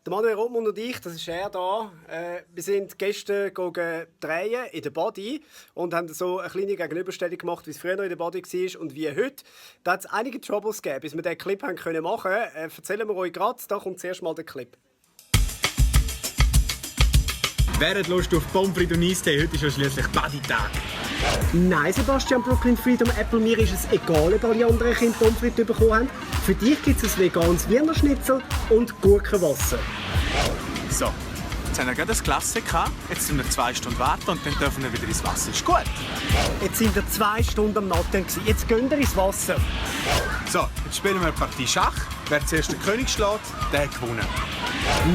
Der Manuel Rothmund und ich, das ist er da. Wir sind gestern drehen in der Body und haben so eine kleine Gegenüberstellung gemacht, wie es früher noch in der Body war und wie heute. Da hat es einige Troubles gegeben, bis wir diesen Clip machen können. Erzählen wir euch gerade, da kommt zuerst mal der Clip. Wer hat Lust auf Pommes frites und Eistee? Heute ist ja schliesslich Body-Tag. Nein, Sebastian Brooklyn Freedom Apple, mir ist es egal, ob alle anderen Kinder Pommes frites bekommen haben. Für dich gibt es ein veganes Wiener Schnitzel und Gurkenwasser. So, jetzt haben wir gerade das Klasse gehabt. Jetzt sind wir 2 Stunden warten und dann dürfen wir wieder ins Wasser. Ist gut? Jetzt sind wir 2 Stunden am Natten. Jetzt gehen wir ins Wasser. So, jetzt spielen wir eine Partie Schach. Wer zuerst den König schlägt, der hat gewonnen.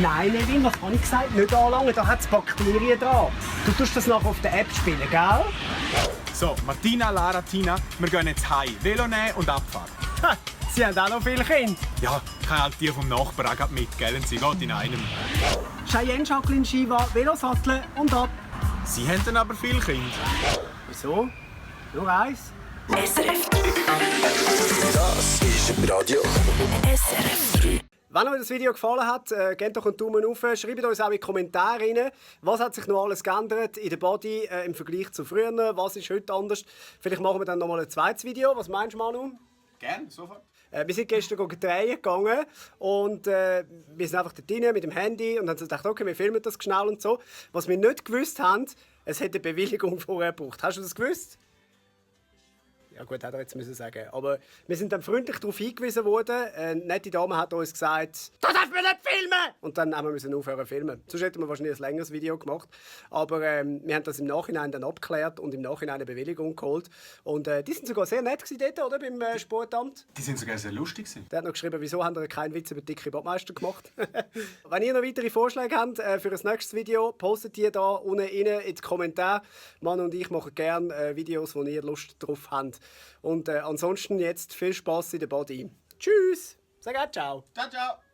Nein, Nevin, was habe ich gesagt? Nicht anlangen, da hat es Bakterien dran. Du tust das nachher auf der App spielen, gell? So, Martina, Lara, Tina, wir gehen jetzt heim. Velo nehmen und abfahren. Ha, Sie haben auch noch viele Kinder. Ja, kann halt die vom Nachbarn auch gerade mit, gell? Und sie geht in einem. Cheyenne, Jacqueline, Shiva, Velosatteln und ab. Sie haben dann aber viele Kinder. Wieso? Nur eins. SRF. Das ist Radio SRF 3. Wenn euch das Video gefallen hat, gebt doch einen Daumen hoch. Schreibt uns auch in die Kommentare rein, was hat sich noch alles geändert in der Body im Vergleich zu früher. Was ist heute anders? Vielleicht machen wir dann noch mal ein zweites Video. Was meinst du, Manu? Gerne, sofort. Wir sind gestern drehen gegangen und wir sind einfach da drin mit dem Handy und haben gedacht, okay, wir filmen das schnell und so. Was wir nicht gewusst haben, es hätte eine Bewilligung vorher gebraucht. Hast du das gewusst? Ja gut, hätte er jetzt müssen sagen. Aber wir sind dann freundlich darauf hingewiesen worden. Eine nette Dame hat uns gesagt, «Das darf man nicht filmen!» Und dann haben wir aufhören zu filmen. Sonst hätten wir wahrscheinlich ein längeres Video gemacht. Aber wir haben das im Nachhinein dann abgeklärt und im Nachhinein eine Bewilligung geholt. Und die sind sogar sehr nett dort, oder, beim Sportamt. Die sind sogar sehr lustig. Der hat noch geschrieben, wieso haben wir keinen Witz über dicke Badmeister gemacht. Wenn ihr noch weitere Vorschläge habt für ein nächstes Video, postet die da unten rein in die Kommentare. Manu und ich machen gerne Videos, wo ihr Lust drauf habt. Und ansonsten jetzt viel Spaß in der Body. Tschüss! Sag auch ciao! Ciao, ciao!